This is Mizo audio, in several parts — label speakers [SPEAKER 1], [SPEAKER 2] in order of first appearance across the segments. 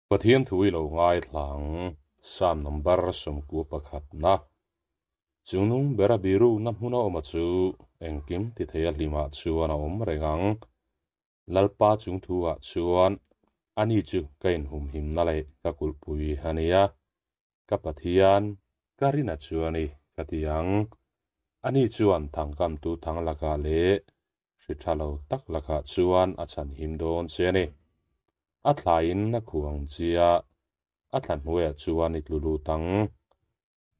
[SPEAKER 1] Pathian thu i lo ngaithla ang, Psalm number 11 na. Chungnung bera birukna hmuna awma chu engkim ti thei a hlimah chuan a awm reng ang. Lalpa chung thu ah chuan ani chu ka inhumhimna leh ka kulhpui a nia. Ka Pathian, ka rina chu a ni, ka ti ang. Ani chuan thangkamtu thang lakah leh hri tha lo tak lakah chuan a chhanhim dawn che a ni. A thlaiin a khuh ang chia, a thla hnuaiah chuan i tlu lut ang.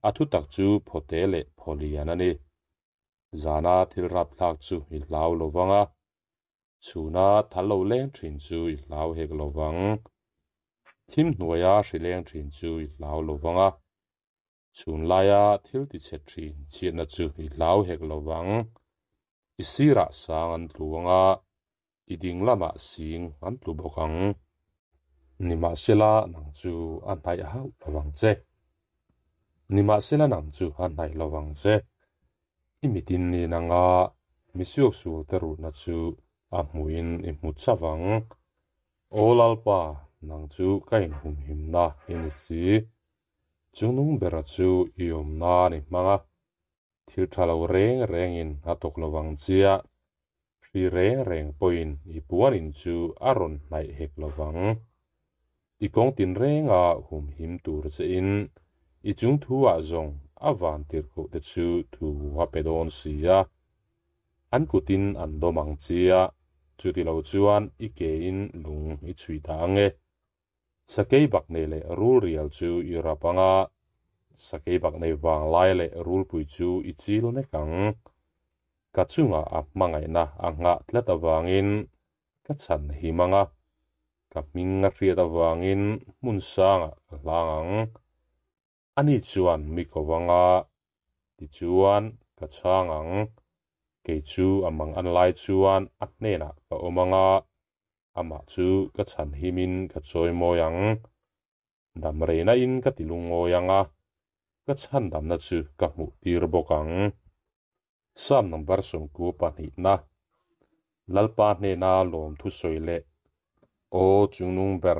[SPEAKER 1] A thutak chu phawte leh phawlian a ni. Zana thil rapthlak chu i hlau lo vang a, chhuna thal lo leng thin chu i hlau hek lo vang. Thim hnuaia hri leng thin chu i hlau lo vang a, Chhun laia thil ti chhe thin chhiatna chu i hlau hek lo vang. I sirah sang an tlu ang a, i ding lamah sing an tlu bawk ang. Nimahsela nang chu a hnaih hauh lo vang che. Nimahsela nang chu a hnaih lo vang che. I mitin nin anga misuaksualte ruhna chu a hmuhin i hmu chauh ang. Aw Lalpa, nang chu ka inhumhimna i ni si. Chungnung bera chu i awm nan i hmang a, thil tha lo reng rengin a tawk lo vang chia, hri reng reng pawhin i puanin chu a rawn hnaih hek lo vang. I kawng tinrenga humhim tur chein i chung thu-ah zawng a van tirhkoh te chu thu a pe dawn si a, an kutin an dawm ang chia, chuti lo chuan i kein lung i chhuih dah ang e. Sakei bak nei leh rul rial chu i rap ang a, sakei bak nei vang lai leh rulpui chu i chil nek ang. Ka chungah a hmangaihna a nghah tlat avangin ka chhan him ang a, ka hming a hriat avangin hmun sangah ka hlang ang. Ani chuan mi ko vang a, tichuan ka chhang ang. Kei chu a mang an lai chuan a hnenah ka awm ang a, amah chu ka chhan himin ka chawimawi ang. Dam reina in ka ti lungawi ang a, ka chhandamna chu ka hmuh tir bawk ang. Psalm number 92na, Lalpa hnena lawmthu sawi leh, Aw Chungnung ber,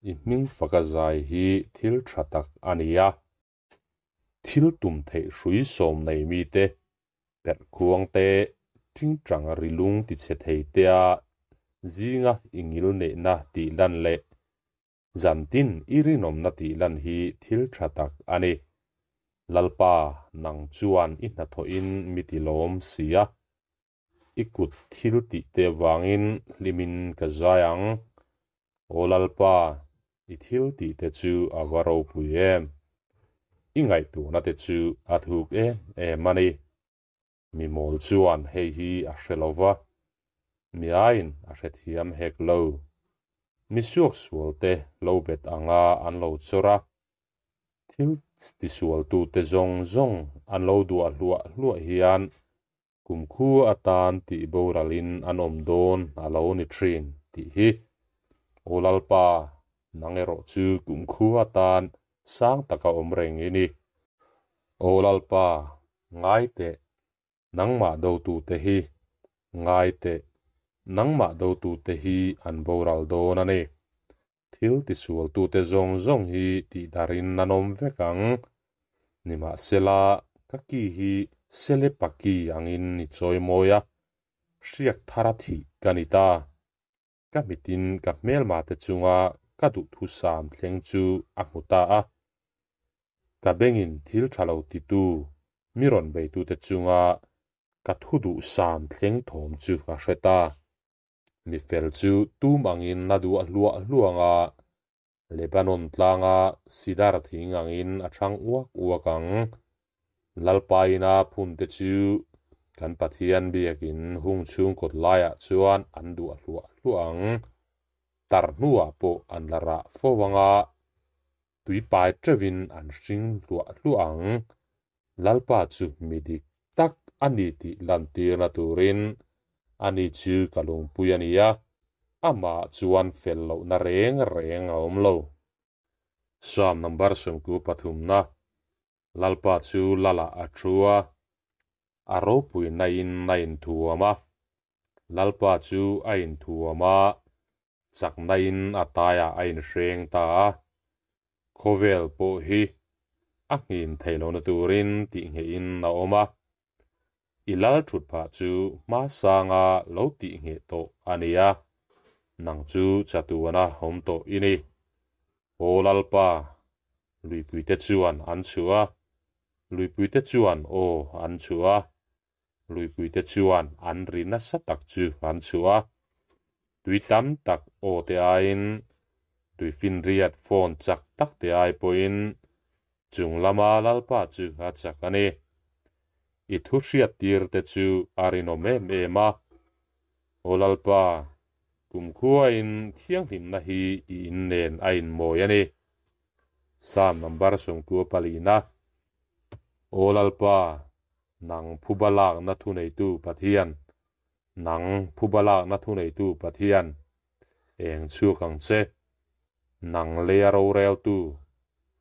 [SPEAKER 1] I hming faka zai hi thil tha tak a ni a. Thil tum theih hrui sawm nei mite, perh khuang te, tingtang ri lung ti chhe thei tea zinga i ngil neihna tih lan leh zantin i rinawmna tih lan hi thil tha tak a ni. Lalpa, nang chuan i hnathawhin mi ti lawm si a. I kut thil tih te vangin hlimin ka zai ang. Aw Lalpa, i thil tih te chu a va ropui em! I ngaihtuahna te chu a thuk em em a ni. Mi mawl chuan hei hi a hre lo va, mi aiin a hrethiam hek lo. Mi suaksual te lo bet anga an lo chawr a, thil tisualtute zawng zawng an lo duah hluah hluah hian Kumkhu atan tih boralin an awm dawn a lo ni thin tih hi. Aw Lalpa, nang erawh chu kumkhu atan sang taka awm reng i ni. Aw Lalpa, ngai teh, nangmah dotute hi, ngai teh, nangmah dotute hi an boral dawn a ni. Thil tisualtute zawng zawng hi tihdarin an awm vek ang. Nimahsela, ka ki hi Selepa ki angin i chawimawi a, hriak thara thih ka ni ta. Ka mitin ka hmelmate chunga ka duhthusam thleng chu a hmu ta a. Ka bengin thil tha lo titu, mi rawn beitute chunga ka thu duhsam thleng thawm chu a hre ta. Mi fel chu tum angin a duah hluah hluang a, Lebanon tlanga sidar thing angin a thang uak uak ang. Lalpaina phunte chu kan Pathian biakin hung chhung kawt laiah chuan an duah hluah hluah ang. Tar hnuah pawh an la rah fo ang a, tuipai teuhin an hring hluah hluah ang. Lalpa chu mi dik tak a ni tih lantirna turin ani chu ka lungpui a ni a, amah chuan fel lohna reng reng a awm lo. Psalm number 93na, Lalpa chu Lalah a thu a, a ropuina in a inthuam a, Lalpa chu a inthuam a, Chakna-in a taiah a inhreng ta a. Khawvel pawh hi a nghin theih lohna turin tih nghehin a awm a. I lal thut phah chu hma sanga lo tih ngheh tawh a ni a, nang chu chatuana awm tawh i ni. Aw Lalpa, luipuite chuan an chhuah a, luipuite chuan aw an chhuah a, luipuite chuan an ri nasa tak chu an chhuah a. Tui tam tak aw te aiin, tui finriat phone chak tak te ai pawhin chung lama Lalpa chu a chak a ni. I thu hriat tir te chu a rinawm em em a. Aw Lalpa, kumkhuain thianghlimna hi i in nen a inmawi a ni. Psalm number 94 na. Aw Lalpa, nang phuba lakna thuneitu Pathian, nang phuba lakna thuneitu Pathian, eng chhuak ang che. Nang leia roreltu,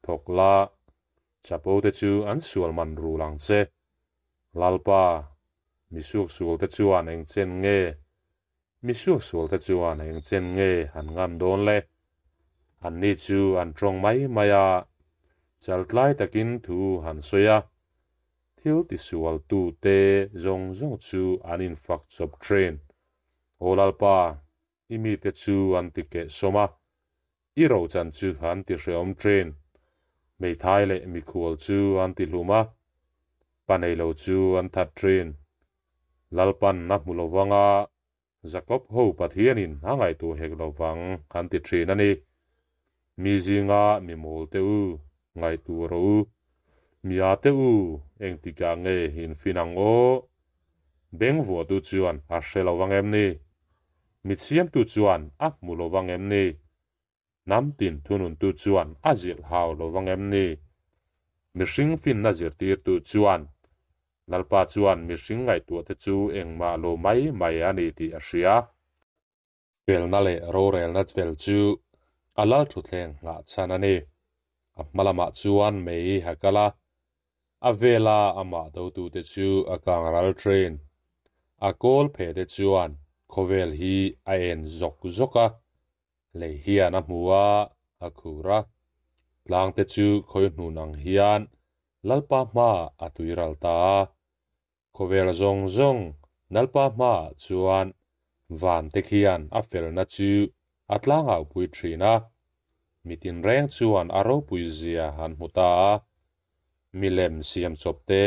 [SPEAKER 1] thawk la, chapo te chu an sual man rul ang che. Lalpa, mi suaksual te chuan eng chen nge? Mi suaksual te chuan eng chen nge an ngam dawn le? Anni chu an tawng mai mai a, chaltlai takin thu han sawi a, thil tisualtu te zawng zawng chu an infak chawp thin. Aw Lalpa, i mite chu an ti kehsawm a, i rochan chu an ti hrehawm thin. Hmeithai leh mikhual chu an ti hlum a, pa nei lo chu an that thin. Lalpan a hmu lovang a, Jakob ho Pathianin a ngaihtuah hek lovang an ti thin a ni. Mi zinga mi mawl te u, ngaihtuah rawh u. Mi a te u, engtikah nge in fin ang aw? Beng vuahtu chuan a hre lovang em ni? Mi chhiamtu chuan a hmu lovang em ni? Hnam tin thununtu chuan a zilh hau lovang em ni? Mihring finna zirtirtu chuan, Lalpa chuan mihring ngaihtuahte chu engmah lo mai mai a ni tih a hria. Felna leh rorelna fel chu a lal thutthleng nghah chhan a ni. A hma lamah chuan mei a kal a, a vela amah dotute chu a kang ral thin. A kawl pheh te chuan khawvel hi a en zawk zawk a, lei hian a hmu a, a khur a. Tlangte chu khawi hnun ang hian Lalpa hmaah a tuiral ta a. Khawvel zawng zawng Lalpa hmaah chuan van te khian a felna chu a tlangaupui thin a. Mi tinreng chuan a ropui zia an hmu ta a. Milem siam chawp te,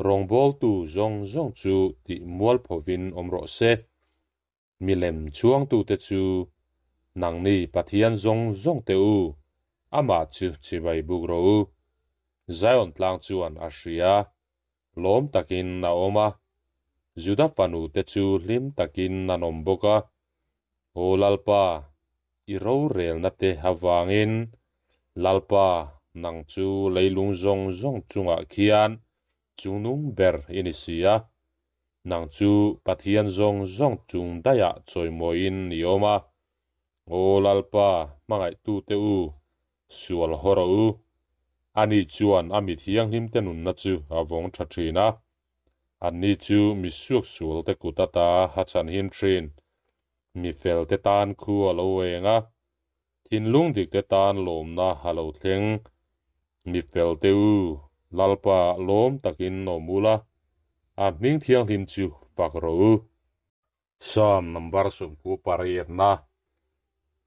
[SPEAKER 1] rawngbawltu zawng zawng chu tih mualphovin awm rawh se. Milem chhuangtute chu nangni Pathian zawng zawng te u, amah chu chibai buk rawh u. Zion tlang chuan a hria, lawm takin a awm a, Juda fanu te chu hlim takin an awm bawk a. Aw Lalpa, i rorelna te avangin, Lalpa, nang chu leilung zawng zawng chungah khian chungnung ber i ni si a. Nang chu Pathian zawng zawng chung daihah chawimawiin i awm a. Aw Lalpa, hmangaihtute u, sual haw rawh u. Ani chuan a mi thianghlimte nunna chu a vawng tha thin a. Anni chu mi suaksualte kut ata a chhanhim thin. Mi felte tan khu a lo eng a, thinlung dikte tan lawmna a lo thleng. Mi felte u, Lalpa lawm takin awm ula, a hming thianghlim chu fak rawh u. Psalm number 98 na.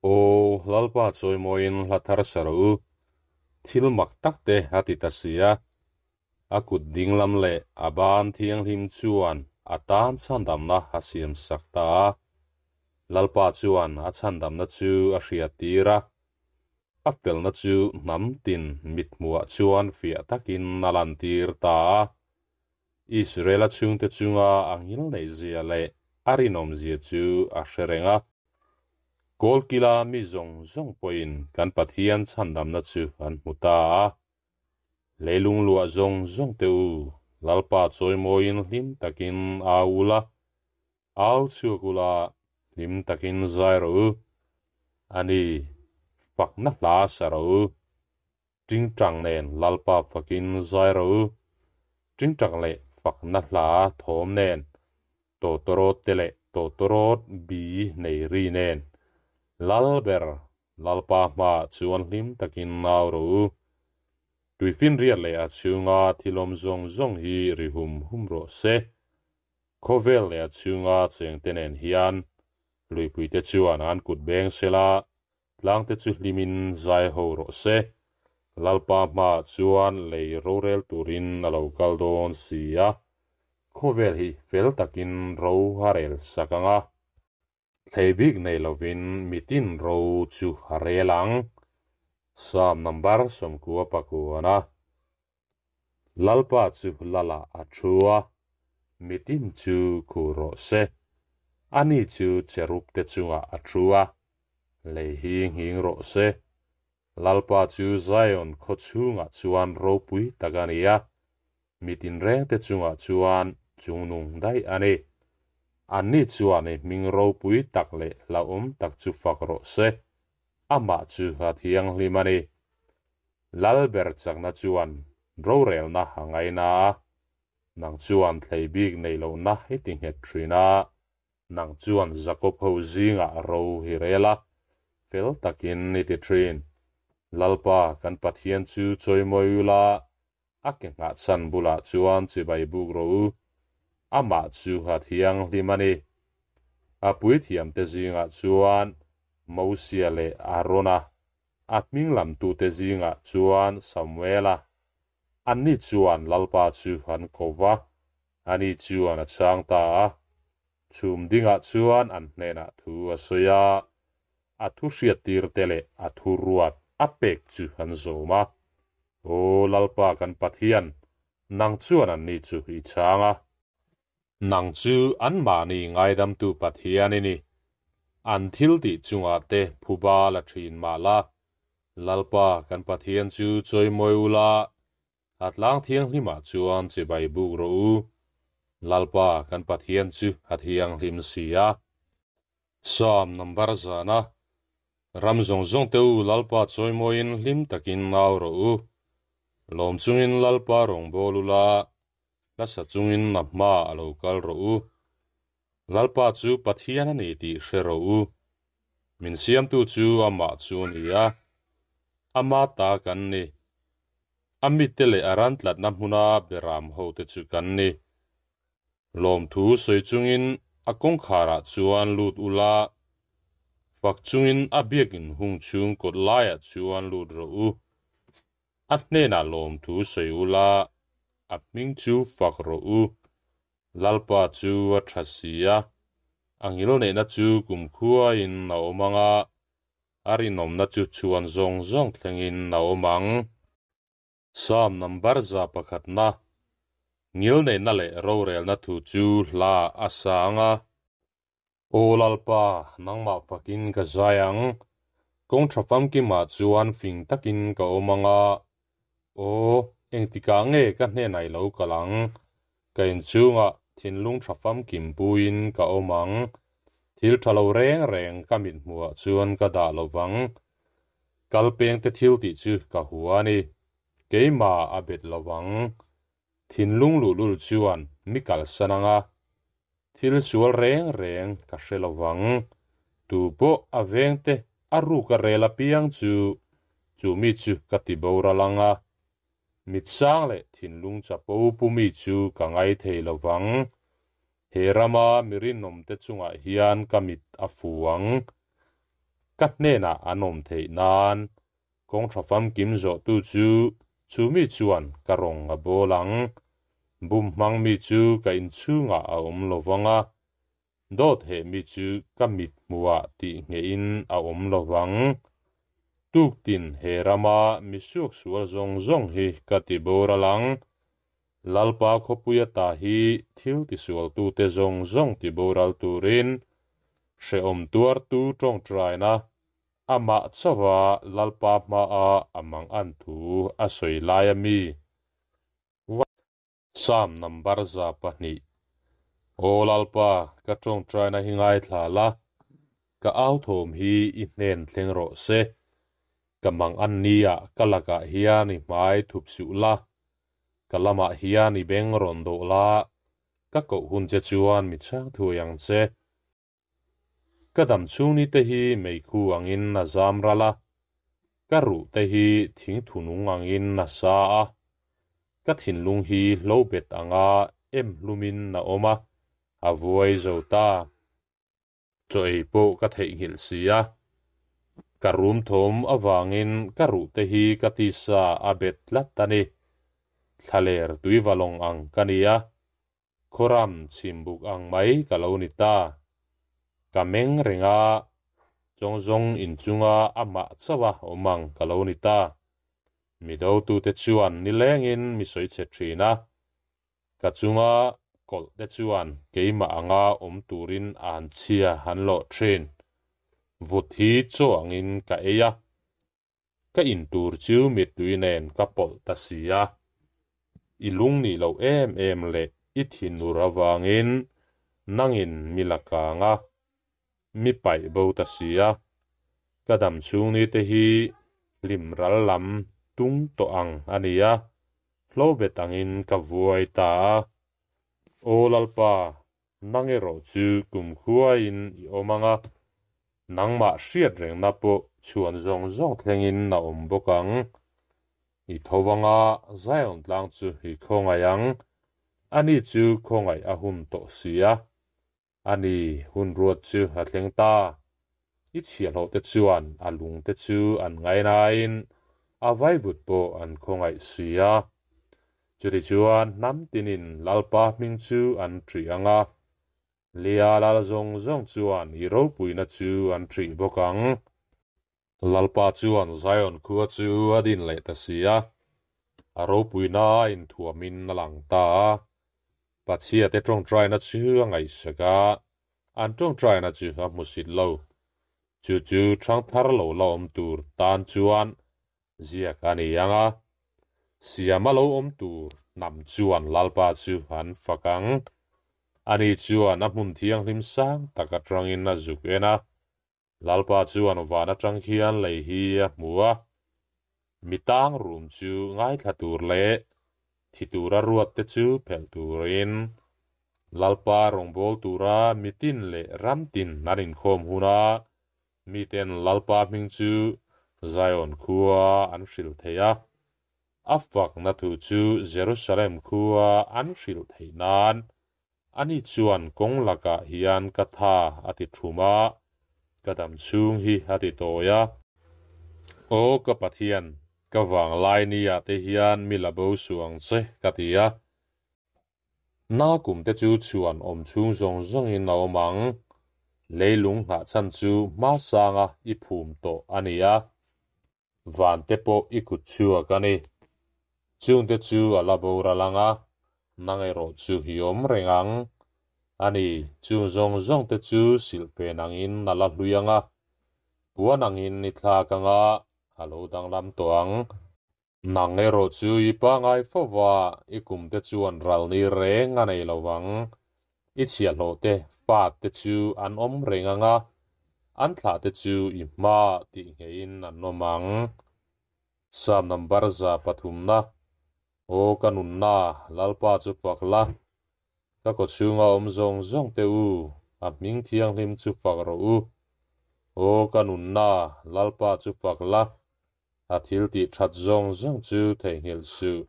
[SPEAKER 1] Aw, Lalpa chawimawiin hla thar sa rawh u, thil mak tak te a ti ta si a. A kut dinglam leh a ban thianghlim chuan a tan chhandamna a siam sak ta a. Lalpa chuan a chhandamna chu a hriat tir a. A felna chu hnam tin mithmuhah chuan fiah takin a lantir ta a. Israel-a chhungte chunga a ngil neihzia leh a rinawmzia chu a hre reng a. Kawlkila mi zawng zawng pawhin kan Pathian chhandamna chu an hmu ta a. Leilung luah zawng zawng te u, Lalpa chawimawiin hlim takin au ula, au chhuak ula, hlim takin zai rawh u. A ni, fakna hla sa rawh u. Tingtang nen Lalpa fakin zai rawh u. Tingtang leh fakna hla thawm nen, tawtawrawt te leh tawtawrawt bi nei ri nen. Lalber, Lalpa hmaah chuan hlim takin nau rawh u. Tuifinriat leh a chhunga thil awm zawng zawng hi ri hum hum rawh se. Khawvel leh a chhunga chengte nen hian luipuite chuan an kut beng sela, tlangte chu hlimin zai ho rawh se. Lalpa hmaah chuan lei rorel turin a lo kal dawn si a, khawvel hi fel takin ro a rel sak ang a. Thlei bik nei lovin mitin ro chu a rel ang. Psalm number 90 pakuana. Lalpa chu Lala a thu a, mitin chu khu rawh se. Ani chu cherub te chungah a thu a, lei hi nghing rawh se. Lalpa chu Zion khaw chhungah chuan ropui tak a ni a, mitin reng te chungah chuan chungnung daih a ni. Anni chuan i hming ropui tak leh hlauhawm tak chu fak rawh se, amah chu a thianghlim a ni. Lalber chakna chuan rorelna a ngaina a, nang chuan thlei bik nei lohna i ti nghet thin a, nang chuan Jakob ho zingah ro i rel a, fel takin i ti thin. Lalpa kan Pathian chu chawimawi ula, a ke nghahchhan bulah chuan chibai buk rawh u, amah chu a thianghlim a ni. A puithiamte zingah chuan Mosia leh Arona A hming lamtute zingah chuan Samuela, anni chuan Lalpa chu an ko va, ani chuan a chhang ta a. Chhum dingah chuan an hnenah thu a sawi a, a thu hriattirte leh a thu ruat a pek chu an zawm a. Aw Lalpa kan Pathian, nang chuan anni chu i chhang a. Nang chu anmahni ngaidamtu Pathian i ni. An thil tih chungah te phuba la thin mah la, Lalpa kan Pathian chu chawimawi ula, a tlang thianghlimah chuan chibai buk rawh u. Lalpa kan Pathian chu a thianghlim si a. Psalm number zana, Ram zawng zawng te u Lalpa chawimawiin hlim takin nau rawh u. Lawm chungin Lalpa rawngbâwl ula, Hla sa chungin na hma a lo kal rawh u. Lalpa chu Pathian a ni tih hre rawh u. Min siamtu chu amah chu a ni a, ama ta kan ni. A mite leh a ran tlatna hmuna beram hote chu kan ni. Lawmthu sawi chungin a kawngkharah chuan lut ula, fak chungin a biakin hung chhung kawt laiah chuan lut rawh u. A hnenah lawmthu sawi ula, a hming chu fak rawh u. Lalpa chu a tha si a, a ngilneihna chu kumkhuain a awm ang a, a rinawmna chu chhuan zawng zawng thlengin a awm ang. Psalm number 101na, Ngilneihna leh rorelna thu chu hla a sa ang a. Aw Lalpa, nangmah fakin ka zai ang. Kawng tha famkimah chuan fing takin ka awm ang a. Aw, engtikah nge ka hnenah i lo kal ang? Ka inchhungah thinlung tha famkim puiin ka awm ang. Thil tha lo reng reng ka mithmuhah chuan ka dah lo vang. Kalpengte thil tih chu ka hua a ni. Keimah a bet lo vang. Thinlung luhlul chuan mi kalsan ang a, thil sual reng reng ka hre lo vang. Tu pawh a vengte a ruk a rel apiang chu, chu mi chu ka ti boral ang a. Mit sang leh thinlung chapo pu mi chu ka ngai thei lo vang. He rama mi rinawmte chungah hian ka mit a fu ang. Ka hnenah an awm theih nan Kawng tha famkim zawhtu chu chu mi chuan ka rawng a bawl ang. Bum hmang mi chu ka inchhungah a awm lo vang a, dawt heh mi chu ka mit hmuhah tih nghehin a awm lo vang. Tuktin he rama mi suaksual zawng zawng hi ka ti boral ang. Lalpa khawpui ata hi thil tisualtute zawng zawng ti boral turin hrehawm tuartu tawngtaina Amah chauha Lalpa hmaa a mang an thu a sawi lai a mi? Psalm number 200. Aw Lalpa, ka tawngtaina hi ngaithla la, ka au thawm hi i hnen thleng rawh se. Ka mang an nia ka lakah hian i hmai thup suh la, ka lamah hian i beng rawn dawh la, ka koh hun che chuan mi chhang thuai ang che. Ka dam chhung ni te hi meikhu angin a zam ral a, ka ruh te hi thingthu nung angin a sa a, ka thinlung hi hlo bet anga em hlumin a awm a, a vuai zo ta. Chaw ei pawh ka theihnghilh si a, ka rum thawm avangin ka ruh te hi ka tisa a bet tlat a ni. Thlaler tuivalawng ang ka ni a, Khawram chhimbuk ang mai ka lo ni ta. Ka meng reng a, chawngzawng inchunga amah chauh a awm ang ka lo ni ta. Mi dotute chuan nilengin mi sawi chhe thin a, ka chunga kawlh te chuan keimah anga awm turin an chhia an lawh thin. Vut hi chaw angin ka ei a, Ka in tur chu mittui nen ka pawlh ta si a. I lung nih loh em em leh i thinur avangin nangin mi la kang a, mi paih bo ta si a. Ka dam chhung ni te hi hlim ral lam tung tawh ang a ni a, hlobet angin ka vuai ta a. Aw Lalpa, Nang erawh chu kumkhuain i awm ang a, nangmah hriat rengna pawh chhuan zawng zawng thlengin a awm bawk ang. I tho anga Zion tlang chu i khawngaih ang, ani chu khawngaih a hun tawh si a. Ani hun ruat chu a thleng ta. I chhiahhlawhte chuan a lungte chu an ngainain a vaivut pawh an khawngaih si a. Chutichuan hnam tinin Lalpa hming chu an ṭih ang a, Lia lal zawng zawng chuan i ropuina chu an ṭih bawk ang. Lalpa chuan Zion khua chu a din leh ta si a, a ropuina a inthuamin a lang ta a. Pathiate ṭawngṭaina chu a ngaihsak a, an ṭawngṭaina chu a hmusit lo. Chu chu ṭhangthar lo la awm tur tan chuan ziak a ni ang a, siama lo awm tur hnam chuan Lalpa chu an fak ang. Ani chuan a hmun thianghlim sang tak atangin a zuk en a, Lalpa chuan van atang khian lei hi a hmu a, mi tang rum chu ngaithla tur leh thi tura ruat te chu phelh turin Lalpa rawngbâwl tura mitin leh ramtin an inkhawm huna Miten Lalpa hming chu Zion khua an hrilh thei a, a fakna thu chu Jerusalem khua an hrilh theih nan ani chuan kawng lakah hian ka tha a ti thum a, ka dam chhung hi a ti tawi a. Aw ka Pathian, ka vanglai nia te hian mi la bo suh ang che, ka ti a. Na kum te chu chhuan awm chhung zawng zawngin a awm ang. Leilung nghah chhan chu hma sanga i phum tawh a ni a, van te pawh i kut chhuak a ni. Chung te chu a la boral ang a, nang erawh chu i awm reng ang. A ni, chung zawng zawng te chu silhfen angin a la hlui ang a, puan angin i thlak ang a, a lo danglam tawh ang. Nang erawh chu i pangai fo va, i kumte chuan ral ni reng a nei lo vang. I chhiahhlawhte, fate chu an awm reng ang a, an thlahte chu i hma tih ngeiin an awm ang. Psalm number 103na, Aw ka nunna, Lalpa chu fak la, ka kawchhunga awm zawng zawng te u, a hming thianghlim chu fak rawh u. Aw ka nunna, Lalpa chu fak la, A thil tih that zawng zawng chu theihnghilh suh.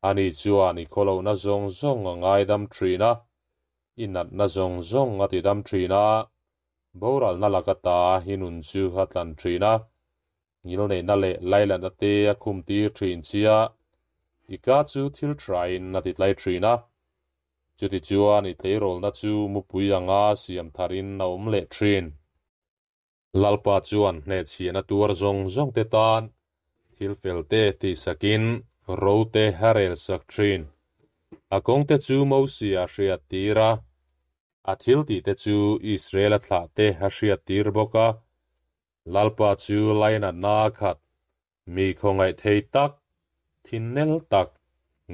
[SPEAKER 1] Ani chuan i khawlohna zawng zawng a ngaidam thin a, i natna zawng zawng a tidam thin a, boralna laka ta i nun chu a tlan thin a, ngilneihna leh lailatna te a khumtir thin chia, i ka chu thil thain a titlai thin a. Chutichuan i tleirawlna chu mupui anga siam tharin a awm leh thin. Lalpa chuan hnehchhiahna tuar zawng zawng te tan thil fel te tihsakin ro te a rel sak thin. A kawng te chu Mosia a hriat tir a, a thil tih te chu Israel-a thlah te a hriat tir bawk a. Lalpa chu lainatna a khat, mi khawngaih thei tak, thinnel tak,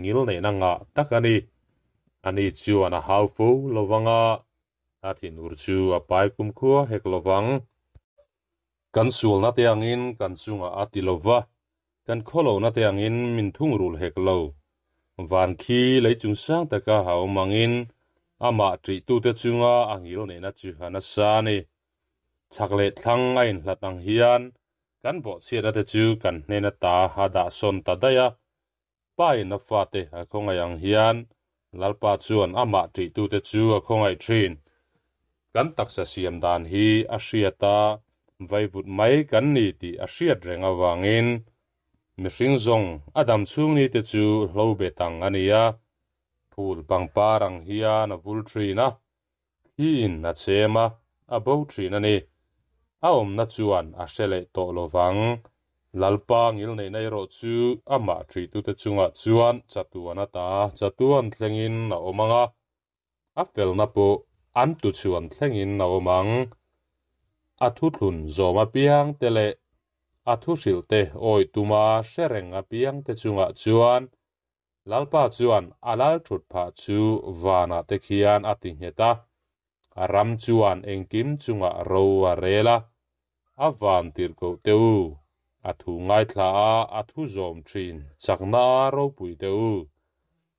[SPEAKER 1] ngilneihna ngah tak a ni. Ani chuan a hau fo lovang a, A thinur chu a pai kumkhua hek lovang. Kan sualna te angin kan chungah a ti lova, kan khawlohna te angin min thungrul hek lo. Van khi lei chung sang taka a awm angin amah ṭihtute chunga a ngilneihna chu a nasa a ni. Chhak leh thlang a inhlat ang hian kan bawhchhiatna te chu kan hnen ata a dah sawn ta daih a. Pa in a fate a khawngaih ang hian Lalpa chuan amah ṭihtute chu a khawngaih ṭhin. Kan taksa siam dan hi a hriat a, vaivut mai kan ni tih a hriat reng avangin mihring zawng a dam chhung ni te chu hlo bet ang a ni a, phul pangpar ang hian a vul ṭhin a, thli in a chem a, a bo ṭhin a ni. A awmna chuan a hre leh tawh lo vang. Lalpa ngilneihna erawh chu amah ṭihtute chungah chuan chatuan ata chatuan thlengin a awm ang a, a felna pawh an tuchhuan thlengin a awm ang. A thuthlun zawm apiang te leh a thuhrilhte awih tuma hre reng apiang te chungah chuan Lalpa chuan a lal thut phah chu vanah te khian a ti nghet a, a ram chuan engkim chungah ro a rel a, a van tirhkoh te u, a thu ngaithla a a thu zawm thin chakna a ropui te u,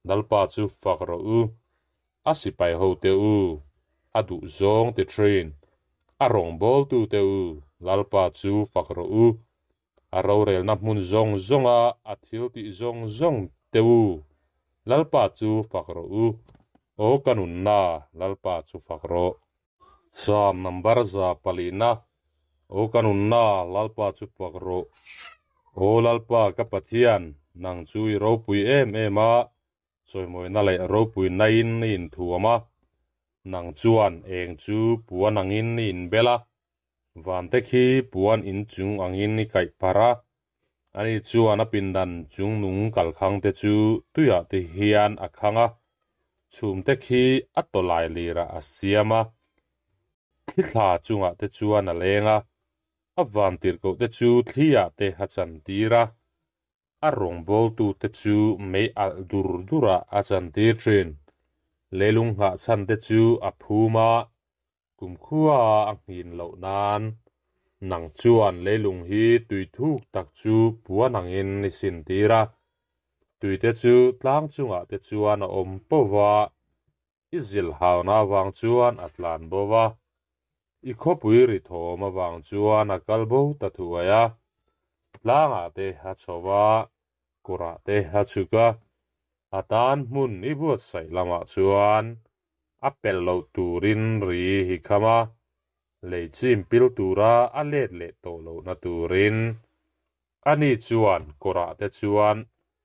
[SPEAKER 1] Lalpa chu fak rawh u, a sipai ho te u, a duh zawng ti thin, a rawngbawltu te u, Lalpa chu fak rawh u, A rorelna hmun zawng zawnga a thil tih zawng zawng te u, Lalpa chu fak rawh u. Aw ka nunna, Lalpa chu fak rawh. Psalm number 104na, Aw ka nunna, Lalpa chu fak rawh. Aw Lalpa ka Pathian, nang chu i ropui em em a, Chawimawina leh ropuinain i inthuam a, nang chuan eng chu puan angin i inbel a, vante khi puan inchung angin i kaih parh a, ani chuan a pindan chungnung kalkhang te chu tuiah te hian a khang a, chhumte khi a tawlai lirah a siam a, thlithla chungah te chuan a leng a, a vantirhkoh te chu thliah te a chantir a. A rawngbawltute chu mei alh dur durah a chantir thin. Leilung nghah chhante chu a phum a, kumkhua a nghin loh nan. Nang chuan leilung hi tui thuk tak chu puan angin i sintir a, tuite chu tlang chungah te chuan a awm poh va, i zilhauna avang chuan a tlan bo va, i khawpui ri thawm avang chuan a kal bo ta thuai a, tlangah te a chho va, kawrah te a chhuk a, a tan hmun i buatsaih lamah chuan a pelh loh turin ri hi kham a, lei chim pil tura a let leh tawh lohna turin ani chuan kawrah te chuan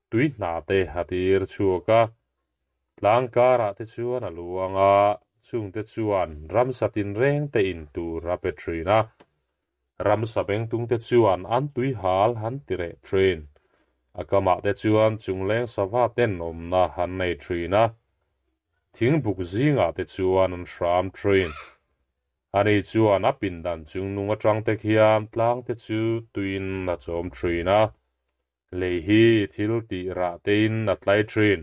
[SPEAKER 1] tui hna te a tir chhuak a, tlang karah te chuan a luang a, chungte chuan ramsa tinreng te in tur a pe thin a, ramsa bengtung te chuan an tui hal han ti reh thin. A kamah te chuan chungleng sava ten awmna han nei thin a, thingbuk zingah te chuan an hram thin. Ani chuan a pindan chungnung atang te khian tlang te chu tuiin a chawm thin a, Lei hi thil tih rah tein a tlai thin.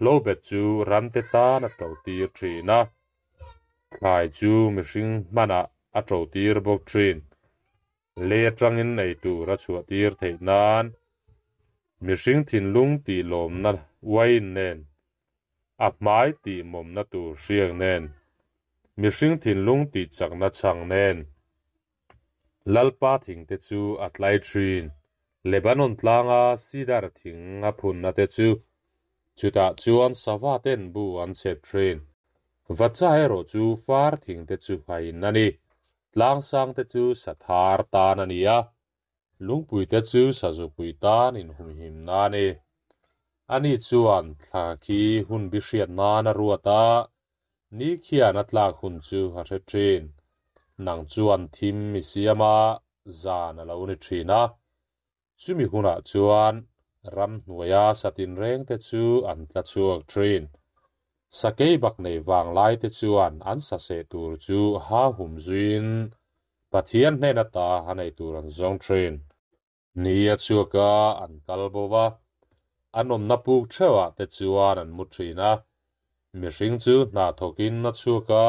[SPEAKER 1] Hlobet chu rante tan a to tir thin a, thlai chu mihring hmanah a to tir bawk thin. Lei atangin ei tur a chhuah tir theih nan mihring thinlung tih lawmna uain nen, a hmai tih mawmna tur hriak nen, mihring thinlung tih chakna chhang nen, Lalpa thing te chu a tlai thin. Lebanon tlanga sidar thing a phunna te chu chutah chuan sava ten bu an chep thin. Vacha erawh chu far thing te chu a in a ni. Tlangsang te chu sathar tan a ni a, lungpui te chu sazupui tan inhumhim na a ni. Ani chuan thla khi hun bihriat nan a ruat a, Ni khian a tlak hun chu a hre thin. Nang chuan thim i siam a, zan a lo ni thin a. Chumi hunah chuan ramhnuaia satin rengte chu an tla chhuak thin. Sakei bak nei vang laite chuan an saseh tur chu ha hum zuiin Pathian hnen ata a nei tur an zawng thin. Ni a chhuak a, an kal bo va, an awmna puk theuhah te chuan an mu thin a. Mihring chu hna thawkin a chhuak a,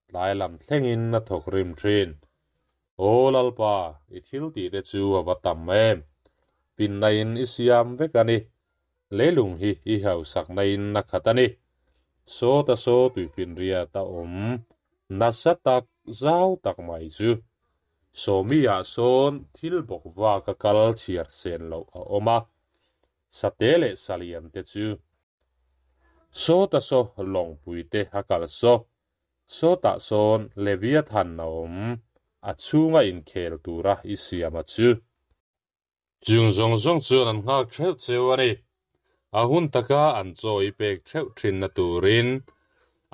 [SPEAKER 1] tlai lam thlengin a thawk rim thin. Aw Lalpa, i thil tih te chu a va tam em! Pinnain i siam vek a ni. Leilung hi i hausaknain a khat a ni. Saw ta saw tuifinriat a awm nasa tak. zau tak mai chu. Sawmi-ah sawn thil bawk vak a kal chhiar sen loh a awm a, sate leh salian te chu. Sawta saw lawngpui te a kal saw, sawtah sawn Leviathan a awm, a chhunga inkhel tura i siam a chu. Chung zawng zawng chuan an nghak theuh cheu a ni. A hun taka an chaw i pek theuh thinna turin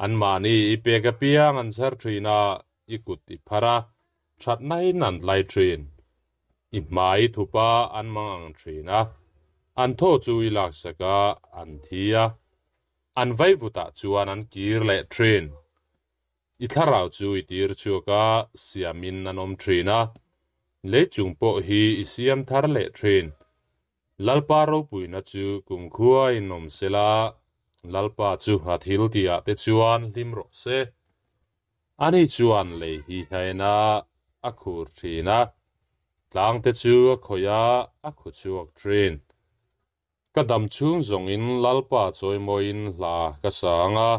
[SPEAKER 1] anmahni i pek apiang an chhar thin a, i kut i phar a, thatnain an tlai thin. I hmai i thup a, an mang ang thin a, an thaw chu i laksak a, an thi a, an vaivutah chuan an kir leh thin. I thlarau chu i tir chhuak a, siamin an awm thin a, lei chung pawh hi i siam thar leh thin. Lalpa ropuina chu kumkhua in awm sela, Lalpa chu a thil tihah te chuan hlim rawh se. Ani chuan lei hi hnain a, a khur thin a, tlang te chu a khawih a, a khu chhuak thin. Ka dam chhung zawngin Lalpa chawimawiin hla ka sa ang a,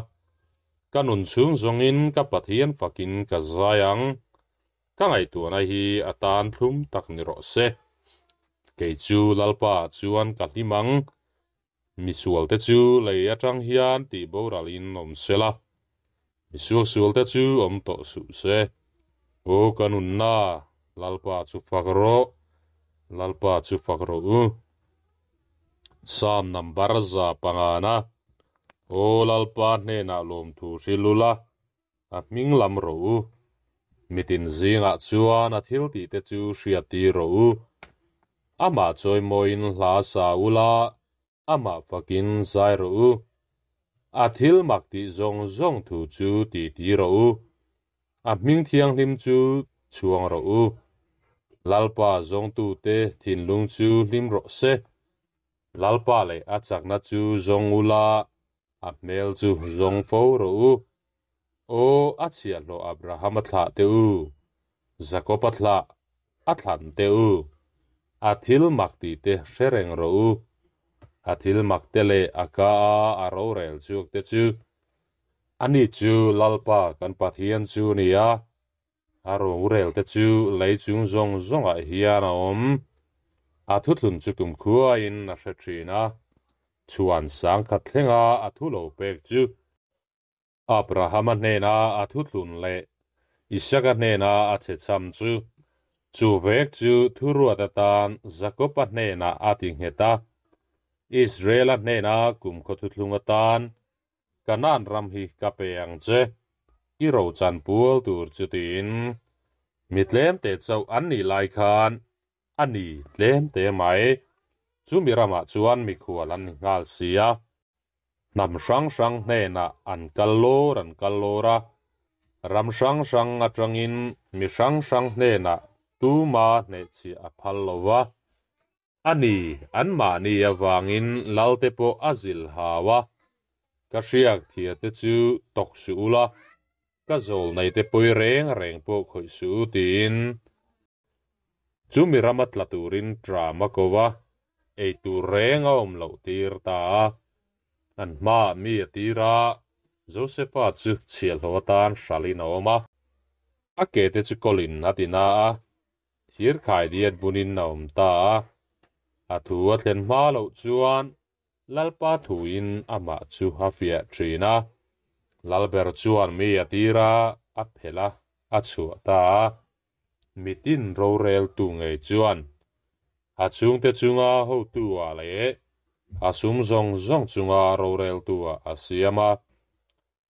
[SPEAKER 1] ka nun chhung zawngin ka Pathian fakin ka zai ang. Ka ngaihtuahna hi a tan thlum tak ni rawh se. Kei chu Lalpa chuan ka hlim ang. Misualte chu lei atang hian tih boralin awm sela, misuaksualte chu awm tawh suh se. Aw ka nunna, Lalpa chu fak rawh, Lalpa chu fak rawh u. Psalm number 105na, Aw Lalpa hnenah lawmthu hrilh ula, a hming lam rawh u. Mitin zingah chuan a thil tihte chu hriattir rawh u. Amah chawimawiin hla sa ula, amah fakin zai rawh u. A thil mak tih zawng zawng thu chu titi rawh u. A hming thianghlim chu chhuang rawh u. Lalpa zawngtute thinlung chu hlim rawh se. Lalpa leh a chakna chu zawng ula, a hmel chu zawng fo rawh u. Aw, a chhiahhlawh Abrahama thlah teh u, Jakoba thlah a thlan teh u, a thil mak tih te hre reng rawh u. A thil mak te leh a ka a a rorel chhuak te chu, ani chu Lalpa kan Pathian chu a ni a, A rorel te chu lei chung zawng zawngah hian a awm. A thuthlun chu kumkhuain a hre thin a, chhuan sangkhat thlenga a thu lo pek chu Abrahama hnena a thuthlun leh Isaka hnena a chhechham chu, chu vek chu thuruat atan Jakoba hnenah a ti nghet a, Israela hnena kumkhaw thuthlung atan Kanaan ram hi ka pe ang che, i rochan pual tur chu tiin. Mi tlemte chauh an nih lai khan a ni tlemte mai. Chumi ramah chuan mikhual an ni nghal si a. Hnam hrang hrang hnenah an kal lawr an kal lawr a, ram hrang hrang atangin mi hrang hrang hnenah tuma hnehchhiah a phal lo va. A ni, anmahni avangin Lalte pawh a zilh hau a, Ka hriak thia te chu tawk suh ula, ka zawl nei te pawi reng reng pawh khawih suh u tiin chu mi rama tla turin tram a ko a, ei tur reng a awm loh tir ta a. An hmaah mi a tir a, Josefa chu chhiahhlawh atan hralhin a awm a, a ke te chu kawlin a ti na a, Thir khai diat bunin a awm ta a, a thu a thlen hma loh chuan Lalpa thuin amah chu a fiah thin a. Lalber chuan mi a tir a, a phelh a, a chhuah ta a. Mitin roreltu ngei chuan a chhungte chunga hotu-ah leh a sum zawng zawng chunga roreltu-ah a siam a.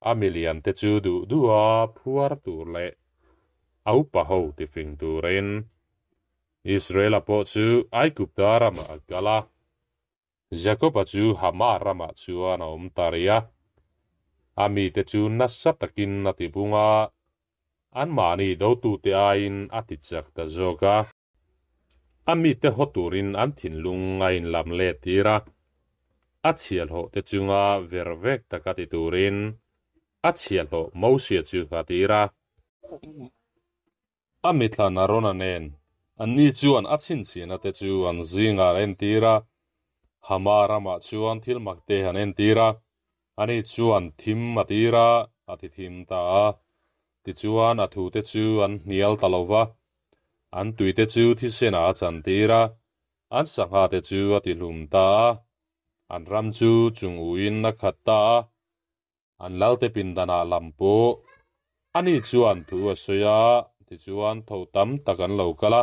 [SPEAKER 1] A miliante chu duh duha phuar tur leh a upa ho tifing turin Israela pawh chu Aigupta ramah a kal a, Jakoba chu Hama ramah chuan a awm ta rih a. A mite chu nasa takin a tibung a, anmahni dotute aiin a tichak ta zawk a. A mite haw turin an thinlung a inlam let tir a, a chhiahhlawh te chunga ver vek taka ti turin a chhiahhlawh Mosia chu a tir a. A mithlan Arona nen anni chuan a chhinchhiahna te chu an zingah an entir a, Hama ramah chuan thil mak te an entir a, ani chuan thim a tir a, a ti thim ta a. Tichuan a thute chu an hnial ta lo va, an tuite chu thisenah a chantir a, an sanghate chu a tihlum ta a, an ram chu chung uin a khat ta a, an lalte pindanah lam pawh ani chuan thu a sawi a, tichuan tho tam tak an lo kal a,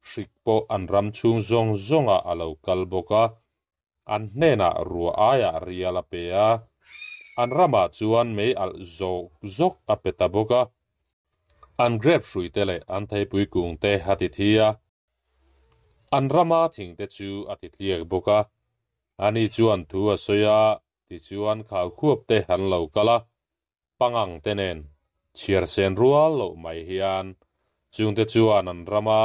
[SPEAKER 1] hrik pawh an ram chhung zawng zawngah a lo kal bawk a, an hnenah ruah aiah rial a pe a, an ramah chuan mei alh zawk zawk a pe ta bawk a, an grep hruite leh an theipui kungte a ti thi a, an rama thingte chu a ti tliak bawk a, ani chuan thu a sawi a, tichuan khaukhuapte an lo kal a, pangang te nen chhiar sen rual loh mai hian chungte chuan an rama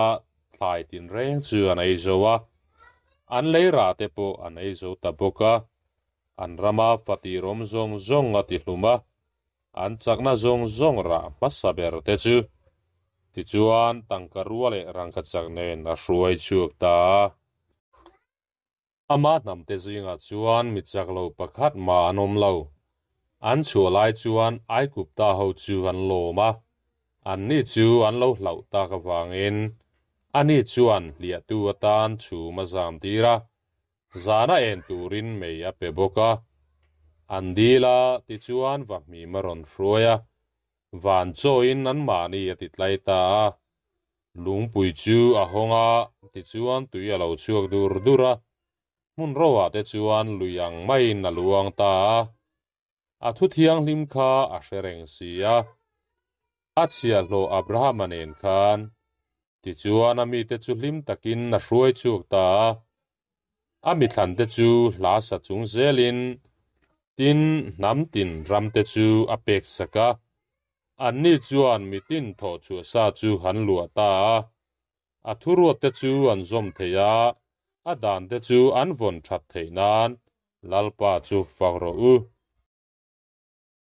[SPEAKER 1] thlai tinreng chu an ei zo a, an lei rah te pawh an ei zo ta bawk a, an rama fatir awm zawng zawng a ti hlum a, an chakna zawng zawng rah hmasa ber te chu tichuan tangka rua leh rangkachak nen a hruai chhuak ta a. Ama hnamte zingah chuan mi chak lo pakhat mah an awm lo. An chhuah lai chuan Aigupta ho chu an lawm a, anni chu an lo hlauh tak avangin ani chuan hliahtu atan chhum a zam tir a, zana en turin mei a pe bawk a. An dil a, tichuan vahmim a rawn hruai a, van chawin anmahni a ti tlai ta a. Lungpui chu a hawng a, tichuan tui a lo chhuak dur dur a, hmun roah te chuan lui ang maiin a luang ta a. A thu thianghlim kha a hre reng si a, a chhiahhlawh Abrahama nen khan. Tichuan a mite chu hlim takin a hruai chhuak ta a, a mithlante chu hla sa chung zelin tin hnam tin ramte chu a pek sak a. Anni chuan mitin thawh chhuah sa chu an luah ta a, a thuruatte chu an zawm thei a, a dante chu an vawn that theih nan Lalpa chu fak rawh u.